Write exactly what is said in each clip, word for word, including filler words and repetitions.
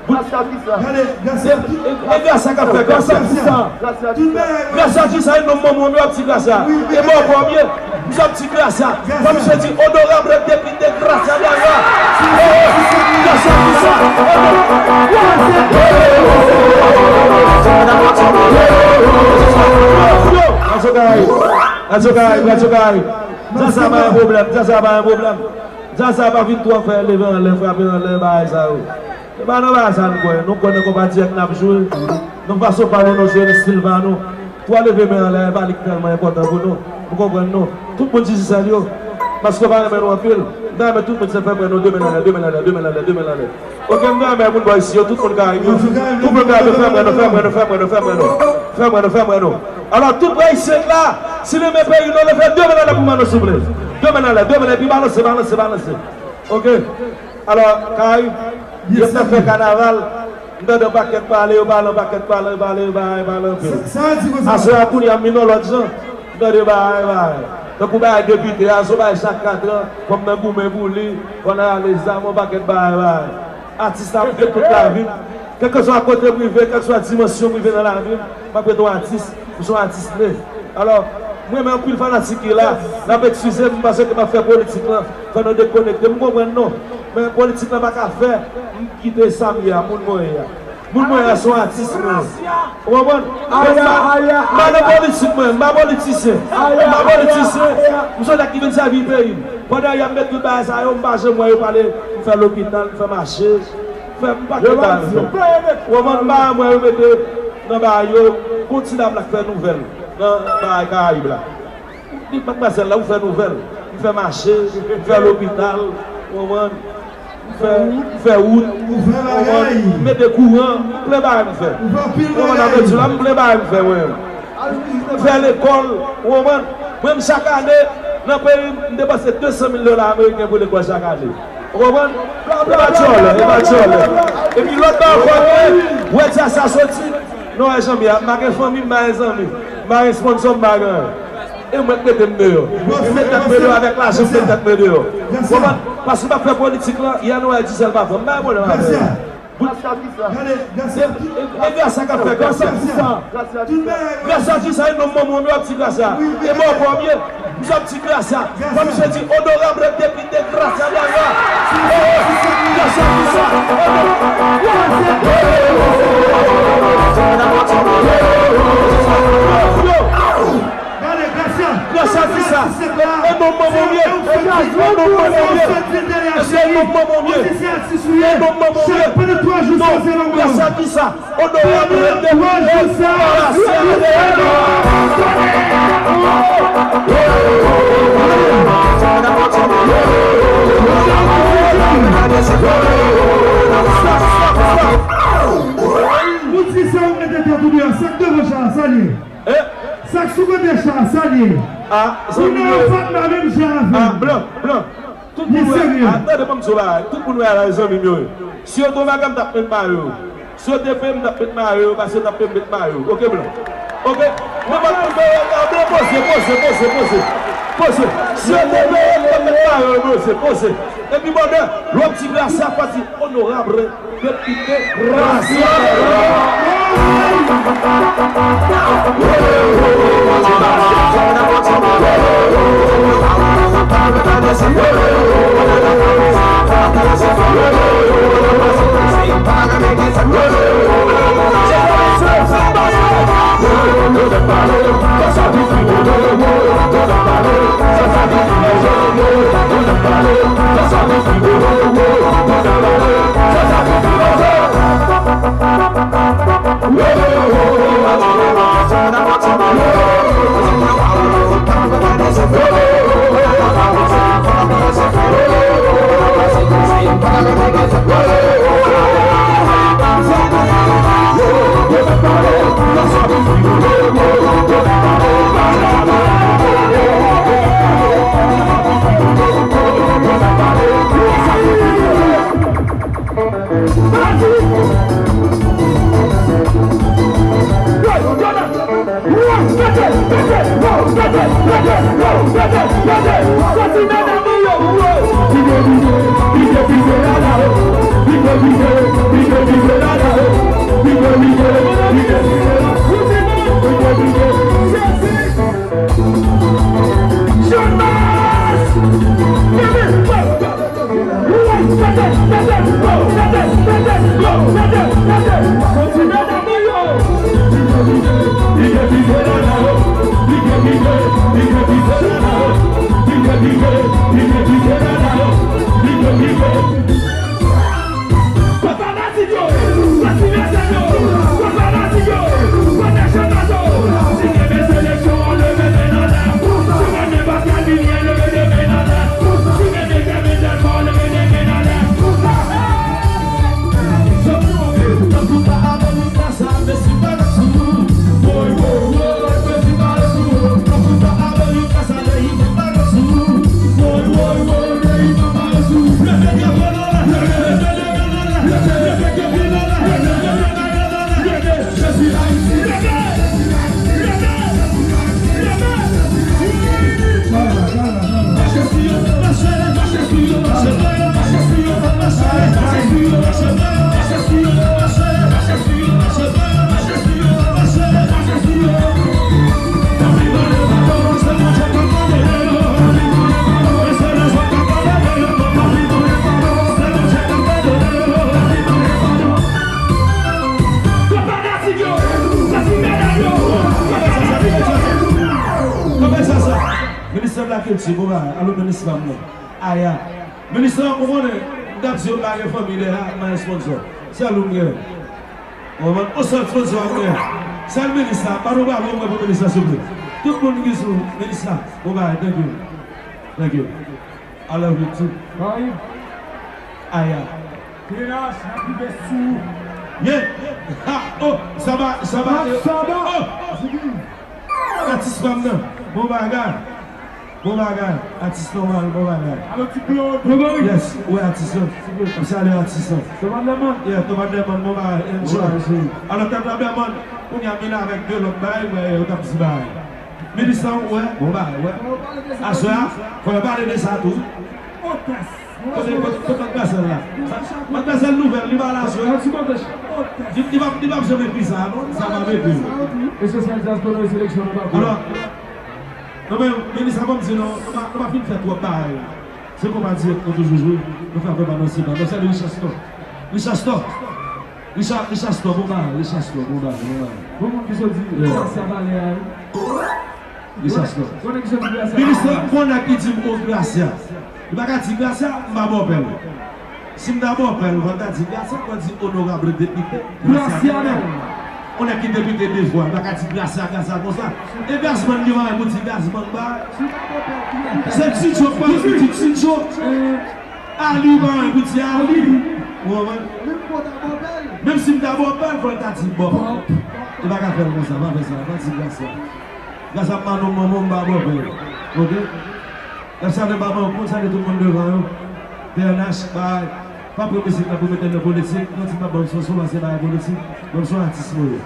Gracia ki sa? Gade, Gracia, e, e Gracia k ap fè Gracia ki sa? Gracia ki sa? Gracia ki sa? E non, manman, mwen ap di Gracia. E bò, bò, byen. Misye ap di Gracia. Fò misye di onorab depite Gracia Delva. Gracia ki sa? Gracia Delva. Gracia Delva, Gracia Delva. Sa, sa pa yon pwoblèm, sa, sa pa yon pwoblèm. Sa, sa pa vin twò fè leve anlè, frape anlè, bagay sa yo. Se pa nan bagay sa nou kwè. Nou kwè nan konpa dirèk n ap jwe. Nan fason pale nou, jwe nan estil pa nou. Twò leve men anlè, e pa li ki tèlman enpòtan pou nou. Ou konprann nou? Tout moun di sèl yo. Paske yo pa renmen nou anpil. M ta renmen tout moun se fè mwen nou de men anlè, de men anlè, de men anlè, de men anlè. Ok, m ta renmen moun bò isi yo, tout moun ka ri. Tout moun ka ri, fè mwen nou, fè mwen nou, fè mwen nou, fè mwen nou. Fè mwen nou, fè mwen nou. Alò, tout Ayisyen k la, si nou renmen peyi nou, leve de men anlè pou mwen nou, souple. De men anlè, de men anlè, epi balanse, balanse, balanse. Ok. Alò, Karayib, yo t ap fè kanaval, m tande yon pakèt pale, yo pale yon pakèt pale, pale, pale, pale anpil. Aswè a, kounye a, m vin yon lòt jan, m tande bagay, bagay. Tankou bagay depite a, se yon bagay chak katran, fò m nan goumen pou li, fò n ale zam, yon pakèt bagay, bagay. Atis la, m fè tout lavi m. Kèlkeswa kote m rive, kèlkeswa dimansyon m rive nan lavi m, m ap rete yon atis, m se yon atis ne. Alò, mwen menm anpil fanatik ki la, n ap eskize m paske m ap fè politik lan, fè nou dekonekte. M konprann nou, men politik lan pa ka fè m kite sa m ye a, moun mwen ye a. Moun mwen ye a se yon atis mwen ye. Ou konprann? Mwen pa, m pa nan politik mwen, m pa politisyen. M pa politisyen. M se yon nèg ki vin sèvi peyi m. Pandan yè m met tout bagay sa yo, m pa janm wè yo pale, m fè lopital, m fè mache, m fè m pakèt bagay m fè. Ou konprann? M pa janm wè yo mete nan bagay yo, gon ti dam la k fè nouvèl nan bagay Karayib la. Li, madmwazèl la, ou fè nouvèl. M fè mache, m fè lopital, ou konprann? M fè, m fè wout, ou konprann? M mete kouran, m plen bagay m fè. Ou konprann sa m vle di w la? M plen bagay m fè, mwen. M fè lekòl, ou konprann? Mwen menm, chak ane, nan peyi m, m depanse de san mil dola ameriken pou lekòl chak ane. Ou konprann? E pa djòlè, e pa djòlè. Epi lòt bagay ankò, wè di a sa soti. Non, wè janm ye a, m pa gen fanmi, m pa gen zanmi. M pa gen sponsò, m pa gen anyen. E mwen k mete m deyò. M met tèt mwen deyò avèk lajan, m met tèt mwen deyò. Ou konprann? Paske m ap fè politik lan, yè nou wè Dizèl pa pran. M pa gen pwoblèm avè yo. Gracia ki sa? E, e, e Gracia k ap fè Gracia ki sa? Gracia ki sa? E non, manman, mwen ap di Gracia. E bò, bò, byen. Misye ap di Gracia. Fò misye di onorab depite Gracia Delva. Gracia ki sa? Gade, Gracia. Gracia ki sa? E non, manman, mwen. E non, manman, mwen. E non, manman, mwen. E non, manman, mwen. Non, Gracia ki sa? Onorab depite Gracia Delva. Ou di sa, ou mete tèt ou deyò, sa k devan cha a, sa l ye? Eh? Sa k sou kote cha a, sa l ye? Ah, zanmi m yo. Ou nan yon fatra menm jan avè m. Ah, blan, blan. Tout moun wè, ah, tande, ban m di w bagay. Tout moun wè a la, zanmi m yo ye. Si yo te yon vagan, m t ap met mayo yo. Si yo te peye m, m t ap met mayo yo, paske yo t ap peye m met mayo yo. Oke, blan? Oke? Nenpòt moun peye, blan, poze, poze, poze, poze. Poze. Si yo te peye m, m t ap met mayo yo, poze, poze. Epi, bòdè, lè w ap di Gracia, fò w di onorab depite Gracia. Kilti, bon bagay. Alo, minis fanm nan. Aya. Minis lan, ou konnen, m t ap di yo m pa gen fanmi dèyè a, m pa gen sponsò. Sèl ou m gen. Ou konprann? On sèl sponsò m gen. Sèl minis la. Bat yon bravo mwen pou minis la, souple. Tout moun ki sou minis la. Bon bagay, thank you. Thank you. I love you too. Aya. T N H, n ap rive sou. Yeah. Ha, oh, Saba, Saba, eh, Saba. Oh. Atis pa m nan. Bon bagay. Bon bagay. Atis nòmal, bon bagay. Alo, ti Claude. Yes, wè atis lan. M salye atis lan. Thomas Lemon. Yeah, Thomas Lemon, bon bagay. Enjoy. Bon bagay, chéri. Alò, Thomas Lemon, kounye a vin avèk de lòt bagay, wè, yo t ap di bagay. Minis lan, wè, bon bagay, wè. Aswè a, fò yo pale de sa tou. Otès. Kote, kote, kote Mak Masèl la? Mak Masèl nouvèl, li pa la sou. Li, li p ap, li p ap janm ekri sa, non? Sa p ap ekri. Espesyal dyaspora e seleksyon nan Bafou. Alò, non, men, minis la ban m di non, nou pa, nou pa fin fè twòp bagay. Se konpa dirèk nou toujou jwe. Nou fè apèl pa nan sima. Nou salye Richard Store. Richard Store. Richard, Richard Store, bon bagay, Richard Store, bon bagay, bon bagay. Bon moun ki sot di, yeah, sa valè a, wi. Richard Store. Konnen ki sot di Gracia. Minis la, konnen ki di m, o, Gracia. Li pa ka di Gracia, m pa bòpè l. Si m ta bòpè l, fò l ta di Gracia, fò l di onorab depite Gracia menm. Konnen ki depite de fwa, li pa ka di Gracia, Gracia konsa. E Gazman ki pa pou di Gazman ba. Se Tidjo k pa pou di Tidjo. Ali pa pou di Ali. Ou konprann? Menm si m ta bòpè l, fò l ta di Bòp. Li pa ka fè l konsa, pa fè sa, pa di Gracia. Gras a Manon, manman m pa bòpè. Oke? N ap salye papa m, konn salye tout moun devan yo. T N H, bay. Pa pran mizik la pou mete nan politik. Non, ti pa ban m son, son, se bagay politik. Ban m son atis mwen ye.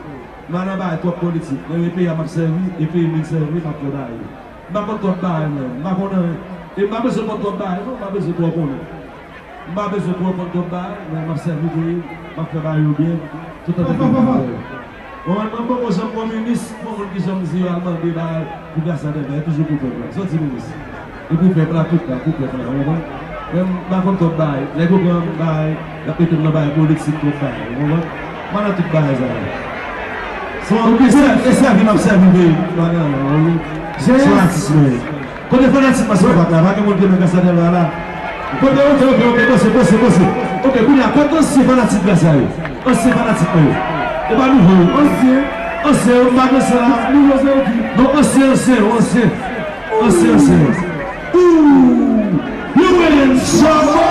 M pa nan bagay twòp politik. Nan yon peyi a m ap sèvi, e peyi m vin sèvi, m ap fè bagay. M pa konn twòp bagay, non. M pa konn anyen. E m pa bezwen konn twòp bagay, non. M pa bezwen twò konnen. M pa bezwen twò konn twòp bagay, men m ap sèvi peyi m, m ap fè bagay yo byen, toutan ke m ap fè yo. Bon, mwen, mwen poko janm kominis, bon, moun ki janm di yo al mande bagay pou Gracia Tèbè, toujou pou pèp la. Sa w di minis? E pou pèp la, tout la, pou pèp la, w konprann? Men m pa konn twòp bagay. Nèg yo pran bagay, y ap mete m nan bagay politik, twòp bagay, w konprann? M pa nan tout bagay sa yo. Se yon, e sèvi, e sèvi m ap sèvi peyi m, pa nan anyen, wi. Se yon atis mwen ye. Kote fanatik Masifak la? Pa gen moun ki renmen Gracia Delva la? Kote, oke, oke, oke, poze, poze, poze. Oke, kounye a, kote ansyen fanatik Gracia yo? Ansyen fanatik mwen yo. E pa nouvo yo. Ansyen. Ansyen yo, m pa gen sa. Nouvo se yo ki. Non, ansyen, ansyen yo, ansyen. Ansyen, ansyen yo. Ooh, you win, Shabba!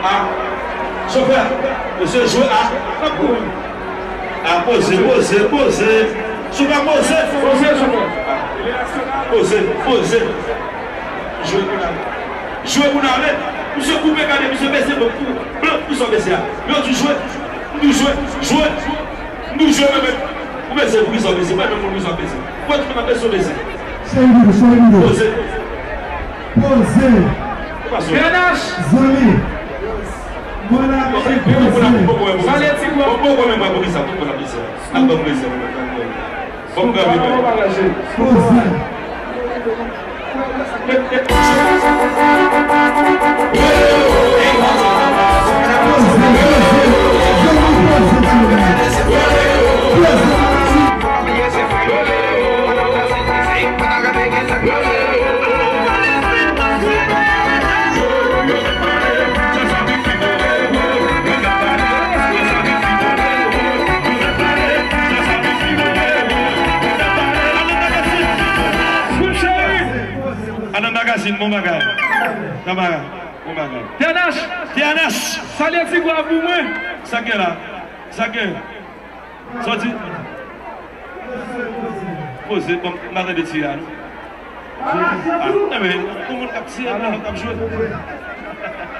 Ah, chofè, mesye jwe a. Ah, poze, poze, poze. Chofè, poze. Poze, chofè. Poze, poze. Jwe pou n ale. Jwe pou n ale. Misye koupe, gade, misye bese blan pou, blan pou sa bese a. Yo di jwe. Jwe, jwe. Nou jwe, men, men. Ou beze, poukisa w beze? Mwen menm, poukisa w beze? Mwen tout moun ap beze, w beze. Cheri doudou, cheri doudou. Poze. Poze. Zanmi. Mwen la, men poze. Sa vle di kwa? Bon, bon, bon, men mwen, poukisa tout moun ap beze? Al ban m beze, mwen, al ban m. Bon, bon, bon, bon. Poze. Alan Magazine, bon bagay. Tamara, bon bagay. T N H! T N H! Salye ti gwa pou mwen. Sa gen la? Sa gen? Sa w di? Poze, bon, m pa tande tire a, non. Ah, enben, yon moun k ap tire, yon moun k ap jwe.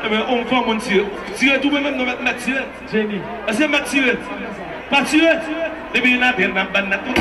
Enben, yon fò moun tire. Tire tou, mwen menm, non, mèt, mèt tire. Jenny. Èske mèt tire? Pa tire? Depi n ap, n ap ban nan tout.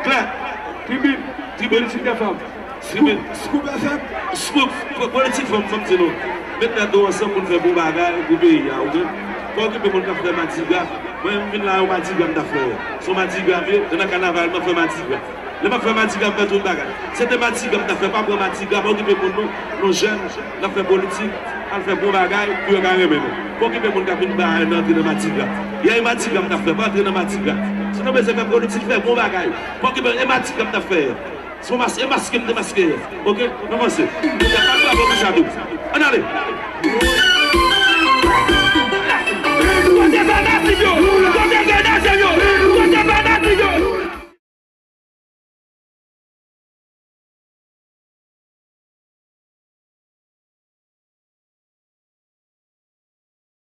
Klè. Tribin, tribin, Scoop F M. Scoop, Scoop, Politik Fanm, fò m di nou. Met tèt nou ansanm pou n fè bon bagay pou peyi a, oke? Pa okipe moun k ap fè madigra. Mwen, m vin la, yon madigra m t ap fè. Se yon madigra m ye, nan kanaval, m ap fè madigra. Lè m ap fè madigra, m fè tout bagay. Se te madigra m t ap fè, pa pran madigra, pa okipe moun nou, nou jèn, n ap fè politik, al fè bon bagay pou yo ka renmen nou. Pa okipe moun k ap vin ba nan antre nan madigra. Y a yon madigra m t ap fè, pa antre nan madigra. Si nou bezwen fè politik, fè bon bagay. Pa okipe, e madigra m t ap fè. Se yon mas-, e maske m te maske yè. Oke? Nou avanse. Kounye a, bat bravo pou Jadou. Ann ale.